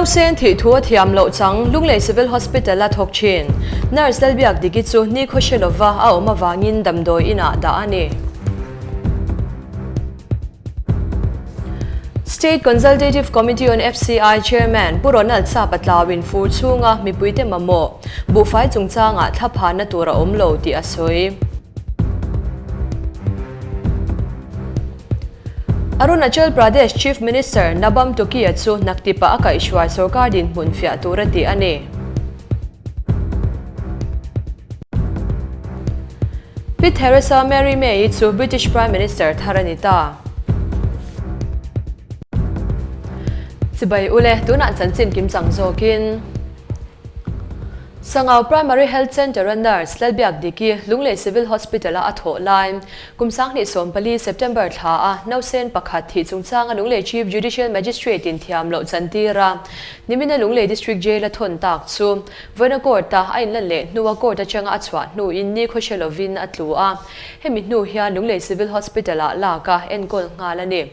Nausen thih thu a thiam loh chang Lunglei Civil Hospital a thawk thin. Nurse Lalbiakdiki chu nikhaw hre lova a awm avangin damdawi inah dah a ni. State Consultative Committee on FCI Chairman Pu Ronald Sapa tlauin fur chhunga mipuite mamawh buhfai chungchangah thlaphanna tur a awm lo tih a sawi. Arunachal Pradesh Chief Minister Nabam Tuki-a chu naktipa a kaihhruai sorkar dinhmun fiah tur a ti a ni. Pi Theresa Mary May-i chu British Prime Minister thar a ni ta. Chibai ule, tunah chanchin kim chang zawkin. Sangau Primary Health Centre-a nurse Lalbiak Diki Lunglei Civil Hospital-a a thawh lai kum 2014 September thla a nausen pakhat thih chungchanga Lunglei Chief Judicial Magistrate-in thiam loh chantir a nimina Lunglei District Jail-a thawn tak chu Vawiina court-a a inlan leh hnua court atanga a chhuah hnuin ni khawhre lovin a tlu a, hemi hnu hian Lunglei Civil Hospital-ah lak a enkawl nghal a ni.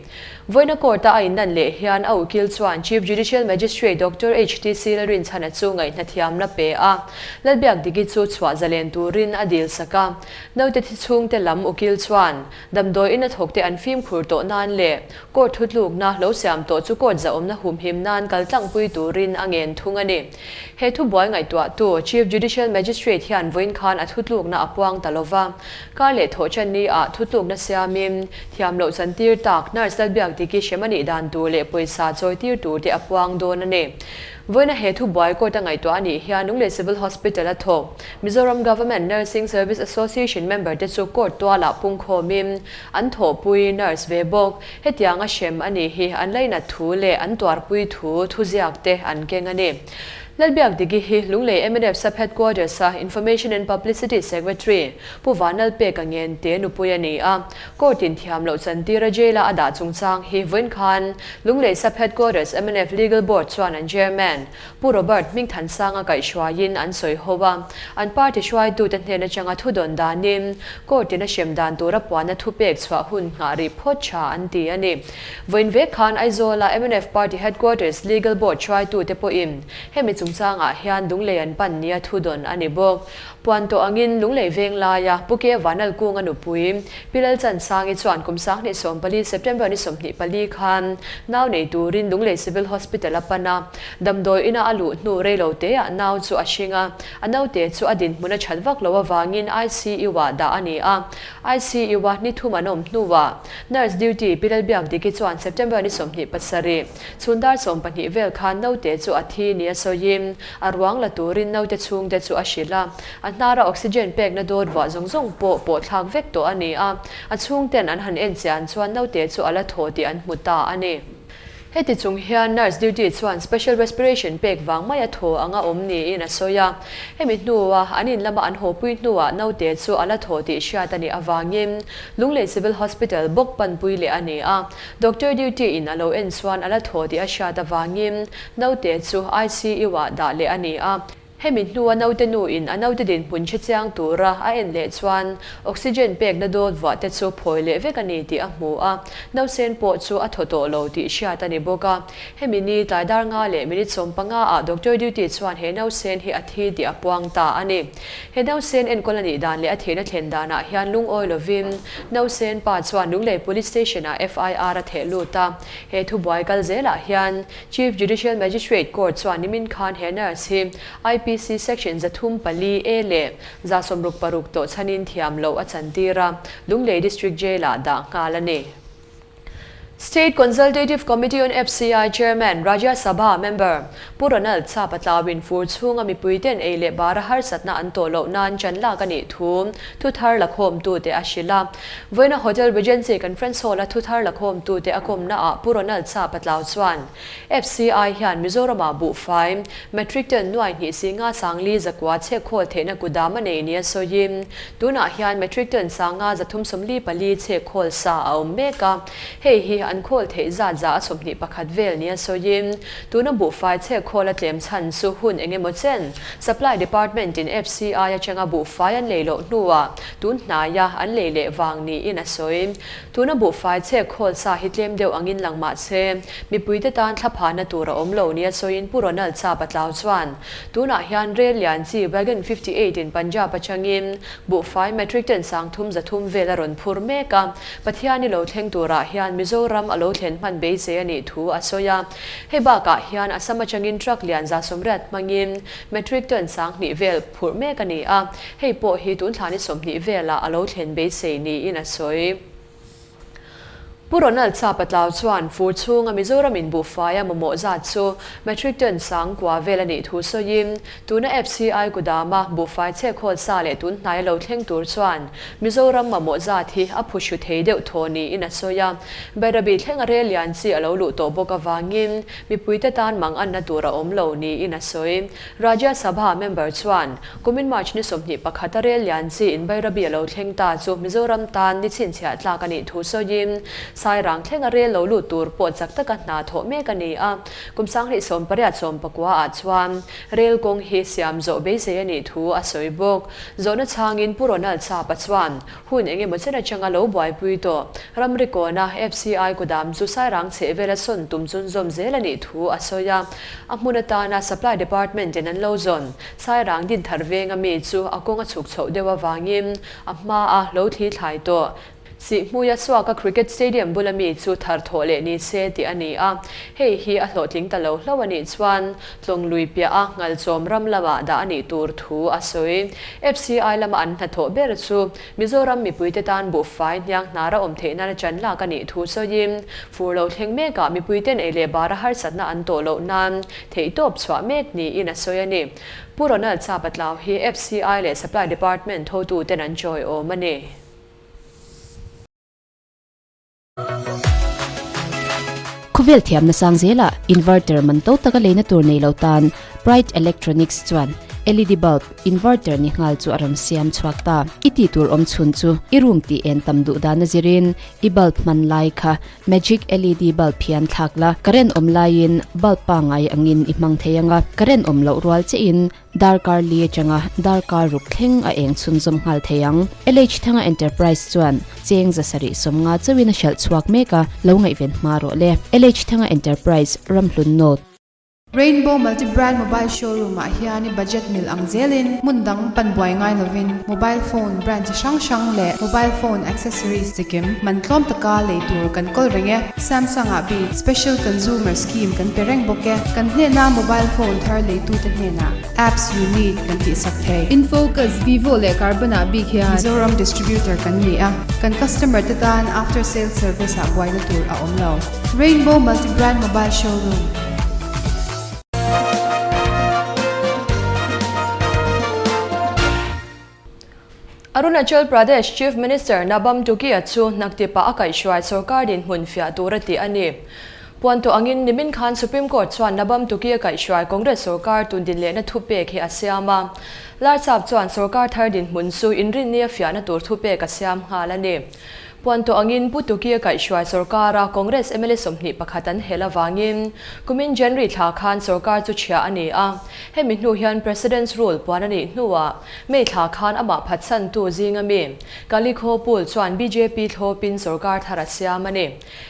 Vawiina court-a a inlan leh hian a ukil chuan Chief Judicial Magistrate Doctor HTC Lalrinchhana chu ngaihnathiamna pe a, Lalbiakdiki chu chhuah zalen turin a dil sak a. Naute thi chhungte lam ukil chuan damdawi ina thawkte an fimkhur tawh nan leh Court thutlukna lo siam tawh chu court zahawmna humhim nan kal tlangpui turin a ngen thung a ni. He thubuai ngaihtuahtu Chief Judicial Magistrate hian vawiin khan a thutlukna a puang ta lova. Kar leh thawhṭan ni ah thutlukna siamin thiam loh chantir tak Nurse Lalbiakdiki hrem a nih dan tur leh pawisa chawitir tur te a puang dawn a ni. Vawiina he thubuai court a ngaihtuah a nih hian Lunglei Civil Hospital a thawk Mizoram Government Nursing Service Association member te chu court tualah pungkhawmin An thawhpui nurse ve bawk. Hetianga hrem a nih hi an lainat thu leh an tuarpui thu thuziak te an keng a ni. Lalbiakdiki hi Lunglei mnf Sub Headquarters a Information and Publicity Secretary Pu Vanlalpeka Ngente nupui a ni a. Court in thiam loh chantira jail a a dah chungchang hi vawiin khan Lunglei Sub Headquarters mnf Legal Board chuan an Chairman Pu Robert Hmingthansanga kaihhruaiin an sawi ho a, an party hruaitute hnen atanga thudawn danin court in a hrem dan tura puanna thupek chhuah hun nghah rih phawt tha an ti a ni. Vawiin vek khan Aizawla mnf Party Headquarters Legal Board hruaitute pawhin hemi chungchangah hian Lunglei an pan nia thudawn a ni bawk. Puan tawh angin Lunglei veng laia Pu Ke Vanalkunga nupui Pi Lalchansangi chuan kum 2014 September ni 24 khan nau nei turin Lunglei Civil Hospital a pan a, damdawi ina a luh hnu reilo teah nau chu a hring a, a naute chu a dinhmun a that vak loh avangin ICU-ah dah a ni a. ICU-a ni thum an awm hnuah Nurse duty Pi Lalbiakdiki chuan September ni 27, chhun dar 12 vel khan naute chu a thi nia sawiin A ruang la turin naute chhungte chu a hrilh a, a hnara oxygen pekna dawt vuah zawng zawng pawh pawh thlak vek tawh a ni a, a chhungten an han en chian chuan naute chu a la thaw tih an hmu ta a ni. Heti chung hian nurse duty chuan special respiration pek vang mai a thaw anga awm niin a sawi a, hemi hnua an in lama an hawpui hnuah naute chu a la thaw tih hriat a nih avangin Lunglei Civil Hospital bawk panpui leh a ni a, doctor duty in a lo en chuan a la thaw tih a hriat avangin Naute chu ICU ah dah leh a ni a, hemi hnua naute nu in a naute dinhmun hre chiang tura a en leh chuan oxygen pekna dawt vuah te chu phawi leh vek a ni tih a hmu a, nausen pawh chu a thaw tawh lo tih hriat a ni bawk a. Hemi ni tlai dar nga leh minute 15 ah doctor duty chuan he nausen hi a thi tih a puang ta a ni. He nausen enkawl a nih dan leh a thihna thlen danah hian lungawi lovin nausen pa chuan Lunglei Police Station ah FIR a theh lut a, he thubuai kal zelah hian Chief Judicial Magistrate Court chuan nimin khan he nurse hi IPC Section 304 A leh 166 tawh chhanin thiam loh a chantir a, Lunglei District Jail-ah dah nghal a ni. State Consultative Committee on FCI Chairman, Rajya Sabha Member, Pu Ronald Chapa tlauin fur chhunga mipuiten ei leh bara harsatna an tawh loh nan chan lak a nih thu thuthar lakhawmtute a hrilh a. Vawiina Hotel Regency Conference Hall-a thuthar lakhawmtute a kawmnaah Pu Ronald Chapa tlau chuan FCI hian Mizoramah buhfai, metric ton nuai hnih singa sangli zakua chhek khawl theihna kudam a nei nia sawiin tunah hian metric ton sanga 344 chhek khawl sa a awm mek a, hei hi an khawl theih zat 21% vel nia sawiin, tuna buhfai chhek khawl a tlem chhan chu hun eng emaw chen Supply Department in FCI atanga buhfai an lei loh hnuah tun hnaia an lei leh vang niin a sawi. Tuna buhfai chhek khawl sa hi tlem deuh angin lang mah se, mipuite tan thlaphahna tur a awm lo nia sawiin Pu Ronald Chapa Tlau chuan, Tunah hian rel lian chi Wagon 58 in Punjab atangin buhfai metric ton 3300 vel a rawn phur mek a, Pathiani lo thleng turah hian Mizoram a lo thlen hman beisei a nih thu a sawi a. Hei bakah hian Assam atangin truck lian 80 hmangin metric ton 2000 vel phurh mek a ni a, hei pawh hi tun thlani 20 velah a lo thlen beisei niin a sawi. Pu Ronald Chapa Tlau chuan fur chhunga Mizoram in buhfaia mamawh zat chu metric ton 9000 vel a nih thu sawiin, tuna FCI kudama buhfai chhek khawl sa leh tun hnai lo thleng tur chuan Mizoram mamawh zat hi a phu hru thei deuh thaw niin a sawi a. Bairabi thlenga rel lian chi a lo luh tawh bawk avangin mipuite tan mang anna tur a awm lo niin a sawi. Rajya Sabha member chuan Kumin March ni 21 a rel lian chi in Bairabi a lo thleng ta chu Mizoram tan ni chhinchhiah tlak a nih thu sawiin Sairang thleng a rel lo lut tur pawh chak taka hna thawh mek a ni a. Kum 2018 19 ah chuan rel kawng hi siam zawh beisei a nih thu a sawi bawk. Zawhna chhangin Pu Ronald Chapa chuan hun eng emaw chen atanga lo buaipui tawh ramri kawna FCI kudam chu Sairang chheh vela sawn tum chun zawm zel a nih thu a sawi a. A hmun atana Supply Department in an lo zawn Sairang din thar venga mi chu a kawng a chhuk chhoh deuh avangin a hma a lo thli thlai tawh. Sihhmuia Suaka Cricket Stadium bula mi chu thar thawh leh ni se tih a ni a, hei hi a hlawhtling ta lo hlauh a nih chuan tlawng lui piah a ngalchawm ram lamah dah a nih tur thu a sawi. FCI lama an hnathawh ber chu Mizoram mipuite tan buhfai hniang hnar a awm theih nana chan lak a nih thu sawiin fur lo thleng mekah mipuiten ei leh bara harsatna an tawh loh nan theihtawp chhuah mek niin a sawi a ni. Pu Ronald Chapa Tlau hi FCI leh Supply Department hotuten an chawi awm a ni. Khawvel thiamna sang zela inverter man to taka leina tur nei lo tan Pride Electronics chuan LED bulb inverter ni nghal chu a rawn siam chhuak ta. I tih tur awm chhun chu i room tih en tam duh dan a zirin i bulb hman lai kha Magic LED bulb hian thlak la, current awm laiin bulb pangngai angin i hmang thei ang a, current awm loh rual chiahin Darkar li atanga darkar ruk thleng a eng chhunzawm nghal thei ang. LH Thanga Enterprise chuan cheng 750 chauhin a hralh chhuak mek a, lo ngaihven hma rawh le. LH Thanga Enterprise, Ramhlun North. Rainbow Multi Brand Mobile Showroom ah hian i budget mil ang zelin hmun dang pan buai ngai lovin mobile phone brand chi hrang hrang leh mobile phone accessories chikim man tlawm taka lei tur kan kawl reng e. Samsung ah bik Special Consumer Scheme kan pe reng bawk e. Kan hnena mobile phone thar leitute hnenah apps you need kan tihsak thei. Infocus, Vivo leh Karbonn ah bik hian. Mizoram distributor kan ni a, kan customer te tan after sales service ah buaina tur a awm lo. Rainbow Multi Brand Mobile Showroom. Arunachal Pradesh Chief Minister Nabam Tuki-a chu Naktipa a kaihhruai sorkar dinhmun fiah tur a ti a ni. Puan tawh angin nimin khan Supreme Court chuan Nabam Tuki-a kaihhruai Congress sorkar tun din lehna thupek hi a siam a. Larchap chuan sorkar thar dinhmun chu inrinni a fiahna tur thupek a siam nghal a ni. Puan tawh angin Pu Tuki-a kaihhruai sorkara Congress mla 21 an hel avangin kumin January thla khan sorkar chu chhiah a ni a. Hemi hnu hian President's Rule puan a nih hnuah May thla khan amah phatsantu zinga mi Kalikho Pool chuan bjp thlawpin sorkar thar a siam a ni.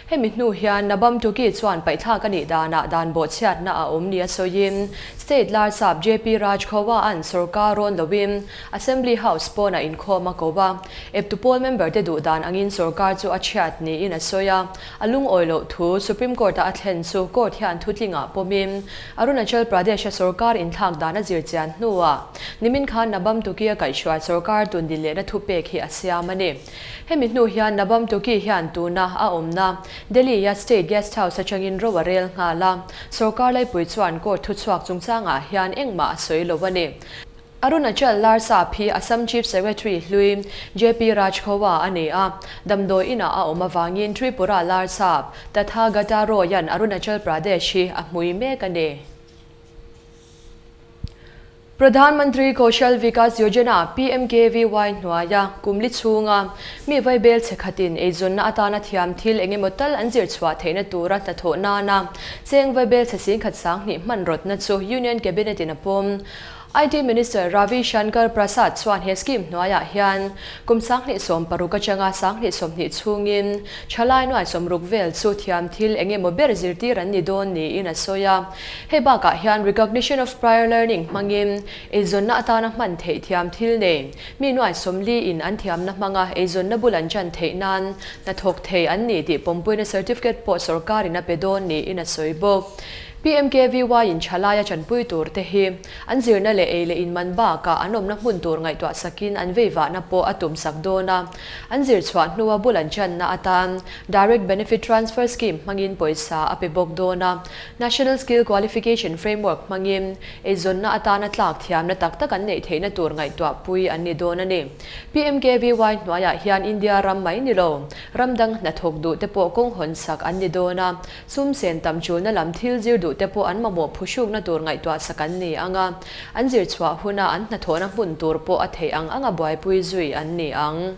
Hemi hnu hian Nabam Tuki chuan paihthlak a nih danah dan bawhchhiatna a awm nia sawiin State Larsap JP Rajkhowa an sorkar rawn loin Assembly House pawnah inkhawm a ko a. Eptu pawl member te duh dan angin sorkar chu a chhiat niin a sawi a. A lungawi loh thu Supreme Court a a thlen chu court hian thutlingah pawmin Arunachal Pradesh a sorkar inthlak dan a zir chian hnuah nimin khan Nabam Tuki a kaihhruai sorkar tun din lehna thupek hi a siam a ni. Hemi hnu hian Nabam Tuki hian tuna a awmna Delhi a State Guest House atangin ro a rel nghal a, sorkar laipui chuan court thuchhuak chungchangah hian engmah a sawi lo a ni. Arunachal Larsap hi Assam Chief Secretary hlui JP Rajkhowa a ni a, damdawi inah a awm avangin Tripura Larsap Tathagata Roy-a'n Arunachal Pradesh hi a hmui mek a ni. Pradhan Mantri Kaushal Vikas Yojana, PMKVY, hnuaia kum li chhunga mi vaibel chhe khatin eizawnna atana thiam thil eng emaw tal an zir chhuah theihna tura hnathawh nana cheng vaibel chhe singkhat sanghnih hman rawtna chu Union Cabinet in a pawm. IT Minister Ravi Shankar Prasad chuan he scheme hnuaiah hian kum 2016 atanga 2020 chhungin thalai nuai sawmruk vel chu thiam thil eng emaw ber zirtir an ni dawn niin a sawi a. Hei bakah hian Recognition of Prior Learning hmangin eizawnna atana hman theih thiam thil nei mi nuai sawmli in an thiamna hmanga eizawnna bul an chan theih nan hnathawk thei an ni tih pawmpuina certificate pawh sorkarin a pe dawn niin a sawi bawk. PMKVY in thalaia chanpui tur te hi An zirna leh ei leh in man bakah an awmna hmun tur ngaihtuah sakin an veivahna pawh a tum sak dawn a. An zir chhuah hnua bul an channa atan Direct Benefit Transfer Scheme hmangin pawisa a pe bawk dawn a. National Skill Qualification Framework hmangin eizawnna atana tlak thiamna tak tak an neih theihna tur ngaihtuah pui an ni dawn a ni. PMKVY hnuaiah hian India ram mai ni lo, ram dang hnathawk duh te pawh kawng hawn sak an ni dawn a. Sum sen tam chulna lam thil zir duh te pawh an mamawh phuhrukna tur ngaihtuah sak an ni ang a, an zir chhuah huna an hnathawhna hmun tur pawh a theih ang anga buaipui zui an ni ang.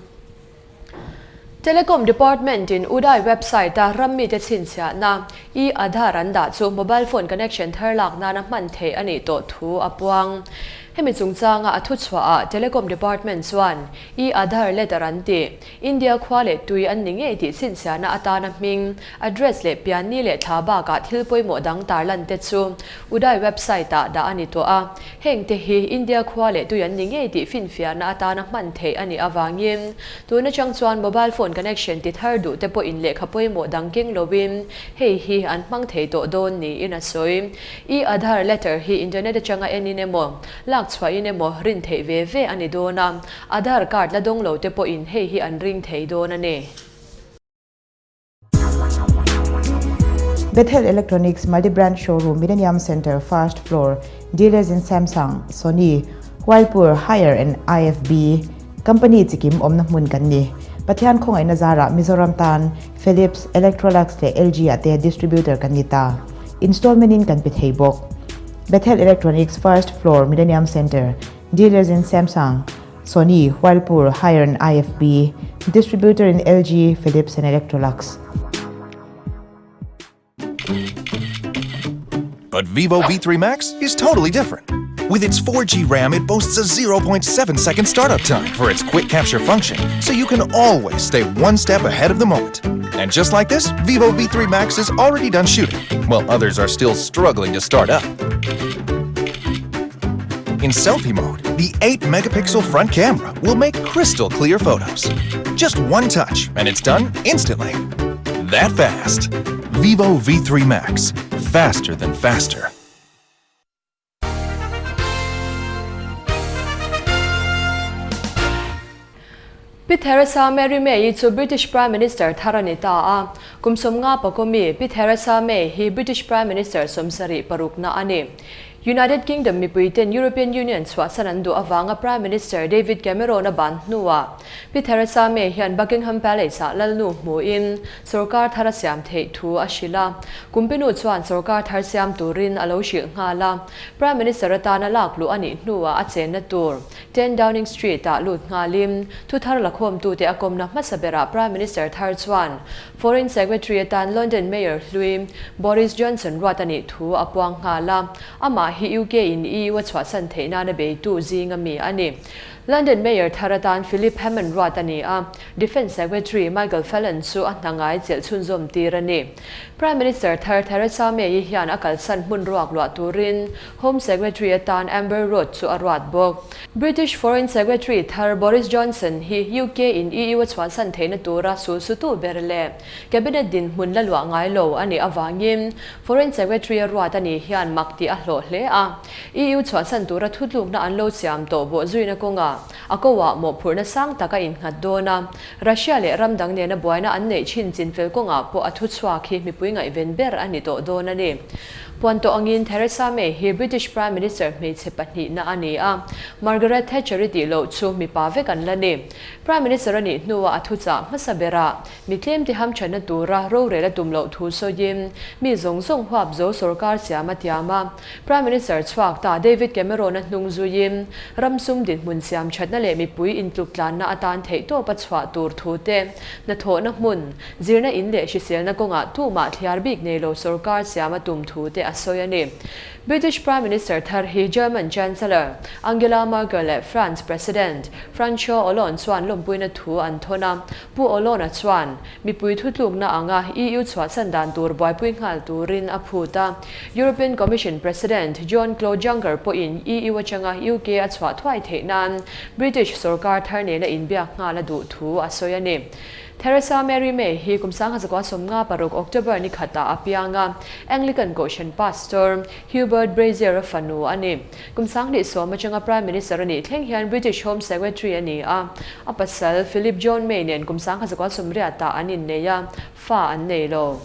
Telecom Department in Udai website a ram mite chhinchhiahna e-Aadhaar an dah chu mobile phone connection thar lak nana hman theih a nih tawh thu a puang. Hemi chungchanga a thuchhuahah Telecom Department chuan e-Aadhaar letter an ti. India khua leh tui an ni ngei tih chhinchhiahna atana hming, address leh pianni leh thla bakah thil pawimawh dang tarlan te chu Udai website ah dah a ni tawh a. Heng te hi India khua leh tui an ni ngei tih finfiahna atana hman theih a nih avangin tun atang chuan mobile phone connection ti thar duh te pawhin lehkha pawimawh dang keng loin hei hi an hmang thei tawh dawn niin a sawi. E-Aadhaar letter hi internet atanga enin emaw, lak chhuahin emaw rin theih ve ve a ni dawn a. Aadhaar card la dawng lo te pawhin hei hi an ring thei dawn a ni. Bethel Electronics Multi-Brand Showroom, Millennium Centre, First Floor, Dealers in Samsung, Sony, Whirlpool, Haier and IFB Company chikim awmna hmun kan ni. Pathian khawngaihna zarah Mizoram tan Philips, Electrolux leh LG ah te distributor kan ni ta. Installment in kan pe thei bawk. Bethel Electronics, First Floor, Millennium Centre, Dealers in Samsung, Sony, Whirlpool, Haier and IFB, Distributor in LG, Philips and Electrolux. But Vivo V3 Max is totally different. With its 4G RAM, it boasts a 0.7 second startup time for its quick capture function, so you can always stay one step ahead of the moment. And just like this, Vivo V3 Max is already done shooting, while others are still struggling to start up. In selfie mode, the 8-megapixel front camera will make crystal clear photos. Just one touch, and it's done instantly. That fast. Vivo V3 Max. Faster than faster. Pi Theresa Mary May-i chu British Prime Minister thar a ni ta a. Kum 50 pakawmi Pi Theresa May hi British Prime Minister 76 na a ni. United Kingdom mipuiten European Union chhuahsan an duh avanga Prime Minister David Cameron a ban hnuah Pi Theresa May hian Buckingham Palace-ah lalnu hmuhin sorkar thar a siam theih thu a hrilh a. Kumpinu chuan sorkar thar siam turin a lo hrilh nghal a. Prime Minister atana lak luh a nih hnuah a chenna tur 10 Downing Street-ah lut nghalin thu thar lakhawmtute a kawmna hmasa berah Prime Minister thar chuan Foreign Secretary atan London Mayor hlui Boris Johnson ruat a nih thu a puang nghal a, amah hi UK in EU a chhuahsan theih nana beitu zinga mi a ni. London Mayor thar atan Philip Hammond ruat a ni a, Defence Secretary Michael Fallon chu a hna ngai chelh chhunzawm tir a ni. Prime Minister thar Theresa May-i hian a kalsan hmun ruak luah turin Home Secretary atan Amber Rudd chu a ruat bawk. British Foreign Secretary thar Boris Johnson hi UK in EU a chhuansan theihna tura sulsutu ber leh Cabinet dinhmun la luah ngai lo a nih avangin Foreign Secretary a ruat a nih hian mak tih a hlawh hle a. EU chhuansan tura thutlukna an lo siam tawh bawh zuina kawngah a koah mawhphurhna sang tak a innghat dawn a. Russia leh ram dang nena buaina an neih chin chinfel kawngah pawh a thuchhuak hi mipui ngaihven ber a ni tawh dawn a ni. Puan tawh angin Theresa May hi British Prime Minister hmeichhe pahnihna a ni a, Margaret Thatcher-i tih loh chu mipa vek an la ni. Prime Minister a nih hnuah a thuchah hmasa berah mi tlemte hamthatna tura rorel a tum loh thu sawiin mi zawng zawng huap zo sorkar siam a tiam a. Prime Minister chhuak ta David Cameron-a hnung zuiin ram sum dinhmun siam thatna leh mipui intluk tlanna atan theihtawp a chhuah tur thu te, hnathawhna hmun, zirna in leh hriselna kawngah tumah thliar bik nei lo sorkar siam a tum thu te a sawi a ni. British Prime Minister thar hi German Chancellor Angela Merkel leh France President Francois Hollande chuan lawmpuina thu an thawn a. Pu Hollande-a chuan mipui thutlukna anga EU chhuahsan dan tur buaipui nghal turin a phut a. European Commission President Jean-Claude Juncker pawhin EU atanga UK a chhuah thuai theih nan British sorkar thar nena inbiak nghal a duh thu a sawi a ni. Theresa Mary May hi kum 1956 October ni khatah a piang a, Anglican Kohhran Pastor Hubert Brazier-a fanu a ni. Kum 2010 atanga Prime Minister a nih thleng hian British Home Secretary a ni a, a pasal Philip John May nen kum 1980 ah an innei a, fa an nei lo.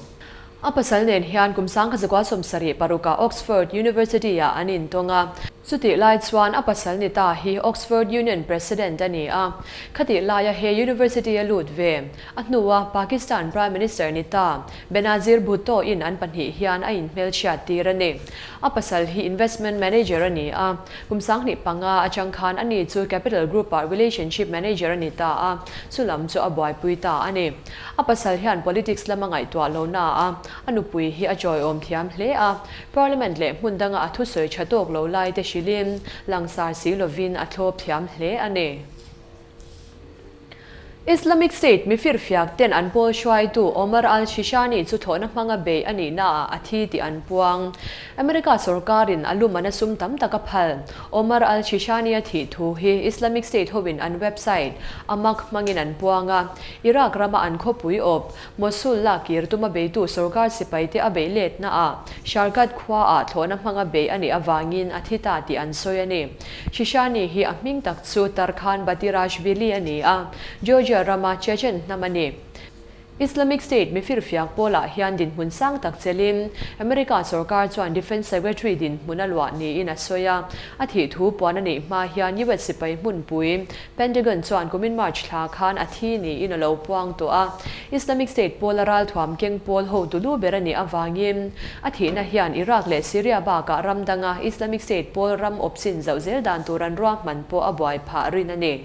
A pasal nen hian kum 1976 ah Oxford University ah an intawng a. Chutih lai chuan a pasal ni ta hi Oxford Union President a ni a. Khatih laia he University a lut ve. A hnua Pakistan Prime Minister ni ta Benazir Bhutto in an pahnih hian a inhmelchhiat tir a ni. A pasal hi Investment Manager a ni a. Kum 2005 atang khan ani chu Capital Group ah Relationship Manager a ni ta a, chulam chu a buaipui ta a ni. A pasal hian politics lama ngaihtuah lo na a, a nupui hi a chawiawm thiam hle a, Parliament leh hmun danga a thusawi tha tawk lo lai te hrilhin langsar si lovin a thlawp thiam hle a ni. Islamic State mifirfiak ten an pawl hruaitu Omar al-Shishani chu thlawhna hmanga bei a nihnaah a thi tih an puang. America sorkarin a luman a sum tam tak a phal. Omar al-Shishani a thih thu hi Islamic State hovin an website Amaq hmangin an puang a. Iraq rama an khawpui awp, Mosul lak kir tuma beitu sorkar sipaite a beih letnaah Sharqat khuaah thlawhna hmanga beih a nih avangin a thi ta tih an sawi a ni. Shishani hi a hming tak chu Tarkhan Batirashvili a ni a, Georgia rama Chechen hnam a ni. Islamic State mifirfiak pawlah hian dinhmun sang tak chelin America sorkar chuan Defence Secretary dinhmun a luah niin a sawi a. A thih thu puan a neih hma hian US sipai hmunpui Pentagon chuan kumin March thla khan a thi niin a lo puang tawh a. Islamic State pawla ralthuam keng pawl hotu lu ber a nih avangin a thihna hian Iraq leh Syria bakah ram danga Islamic State pawl ram awpchin zauh zel dan tur an ruahman pawh a buai phah rin a ni.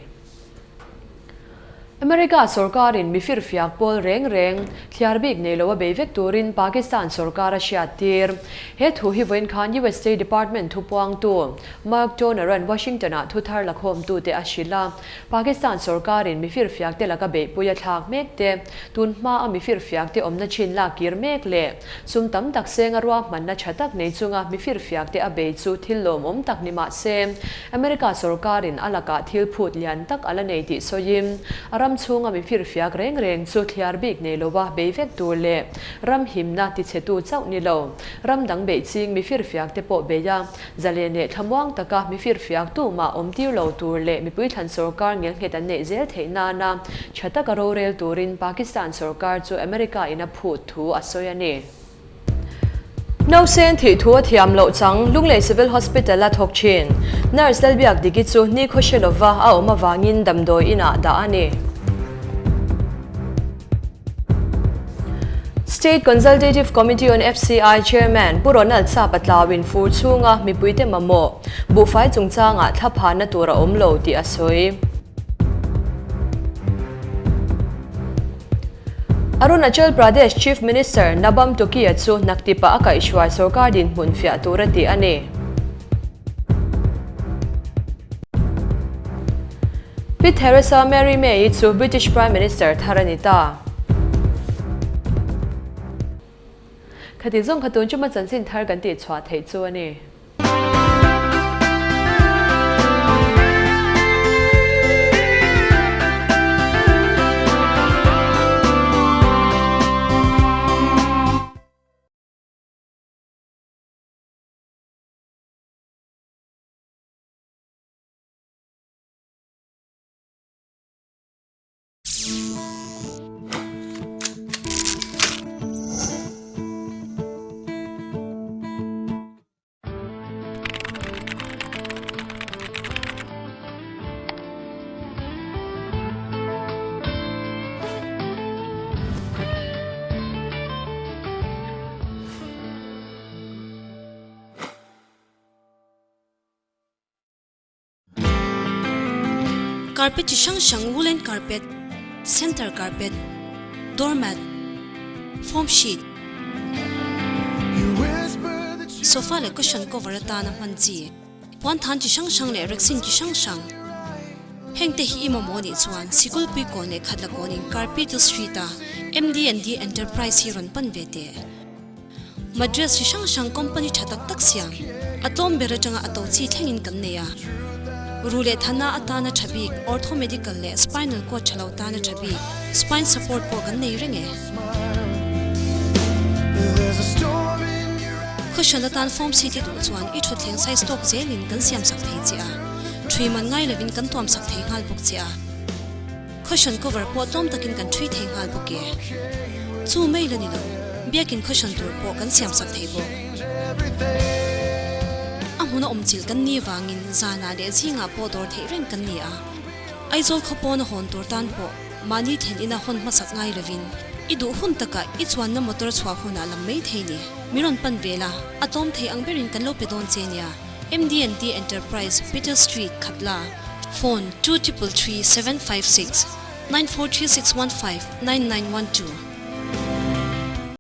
America sorkarin mifirfiak pawl reng reng thliar bik nei lo a bei vek turin Pakistan sorkar a hriat tir. He thu hi vawiin khan US State Department thupuangtu Mark Toner-a'n Washington-ah thuthar lakhawmtute a hrilh a. Pakistan sorkarin mifirfiakte laka beihpui a thlak mek te, tun hmaa mifirfiakte awmna chin lak kir mek leh sum tam tak senga ruahmanna tha tak nei chunga mifirfiakte a bei chu thil lawmawm tak ni mah se, America sorkarin a lakah thil phut lian tak a la nei tih sawiin, a ram chhunga mifirfiak reng reng chu thliar bik nei lova bei vek tur leh ram himna tichhetu chauh ni lo, ram dang beih ching mifirfiakte pawh bei a, Zalen leh thlamuang taka mifirfiak tumah awm tir lo tur leh mipui thlan sorkar ngelnghet an neih zel theih nana tha taka rorel turin Pakistan sorkar chu America in a phut thu a sawi a ni. Nausen thih thu a thiam loh chang Lunglei Civil Hospital a thawk thin. Nurse Lalbiak Diki chu nikhaw hre lova a awm avangin damdawi inah dah a ni. State Consultative Committee on FCI Chairman Pu Ronald Sapa tlauin fur chhunga mipuite mamawh buhfai chungchangah thla phanna tur a awm lo tih a sawi. Arunachal Pradesh Chief Minister Nabam Tuki-a chu naktipah a kaihhruai sorkar dinhmun fiah tur a ti a ni. Pi Theresa Mary May-i chu British Prime Minister thar a ni ta. Khati zawng kha tun chuma chanchin thar kan tih chhuah theih chu a ni. Carpet chi hrang hrang woolen carpet, center carpet, doormat, foam sheet, sofa leh cushion cover atana hman chi, puan than chi hrang hrang leh rexin chi hrang hrang. Heng te hi i mamawh anih chuan Sikulpui kawn leh Khatla kawn in Carpetal Street a MD&D Enterprise hi rawn pan ve teh. Madras chi hrang hrang company tha tak tak siam a tlawm ber atanga a to chi thlengin kan nei a. Ru leh thana atana tha bik ortho medical leh spinal cord tha lo tana tha bik spine support pawh kan nei reng e. Cushion atan foam seat i duh chuan i thutthleng size tawk zelin kan siam sak thei che a, thui man ngai lovin kan tuam sak thei nghal bawk che a. Cushion cover pawh tlawm takin kan thui thei nghal bawk e. Chu mai la ni lo, biakin cushion tur pawh kan siam sak thei bawk. A hmuna awm chilh kan ni vangin zanah leh zingah pawh dawr theih reng kan ni a. Aizawl khaw pawna hawn tur tan pawh mahni then ina hawn hmasak ngai lovin i duh hun takah i chuanna motor chhuah hunah lam mai thei ni. Mi rawn pan ve la, a tlawm thei ang berin kan lo pe dawn che nia. MDNT Enterprise, Peter Street, Khatla, Phone, 2333 756 943615 9912.